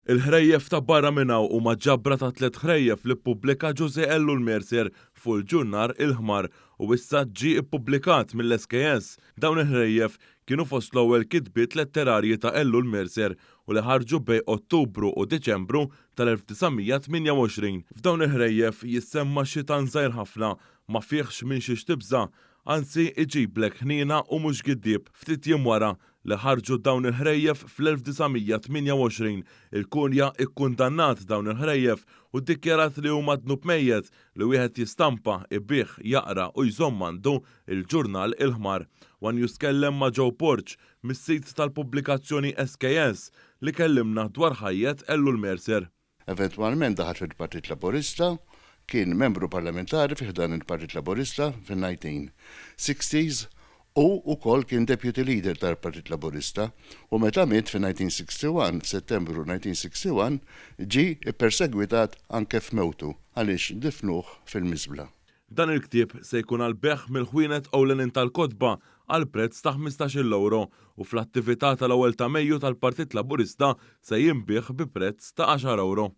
Il-Ħrejjef ta' Barra Minn Hawn huma ġabra ta' tlett ħrejjef li ppubblika Ġużè Ellul Mercier fuq il-ġurnar Il-Ħmar u issa ġie ppubblikat mill-SKS. Dawn il-ħrejjef kienu fost l-ewwel kitbiet letterarji ta' Ellul Mercier u li ħarġu bejn Ottubru u Diċembru tal-1928. F'dawn il-ħrejjef jissemma xitan żgħir ħafna, ma fihx minn xiex tibża', anzi iġiblek ħniena u mhux giddieb. Ftit jiem wara li ħarġu dawn il-ħrejjef fl-1928, il-Kurja kkundannat dawn il-ħrejjef u ddikjarat li huma dnub mejjet li wieħed jistampa, ibigħ, jaqra u jżomm għandu il-ġurnal Il-Ħmar. One News tkellem ma' Joe Borg, mis-sit tal-pubblikazzjoni SKS, li kellimna dwar ħajjet Ellul Mercer. Eventwalment daħal fil-Partit Laburista, kien membru parlamentari fi ħdan il-Partit Laburista fin-1960s u wkoll kien Deputy Leader tal-Partit Laburista u meta miet fin-1961, f'Settembru 1961, ġie ppersegwitat anke f'mewtu għaliex difnuh fil-miżbla. Dan il-ktieb se jkun għall-bejgħ mill-ħwienet ewlenin tal-kotba għal prezz ta' ħmistax-il ewro u fl-attività tal-ewwel ta' Mejju tal-Partit Laburista se jinbiegħ bi prezz ta' għaxar ewro.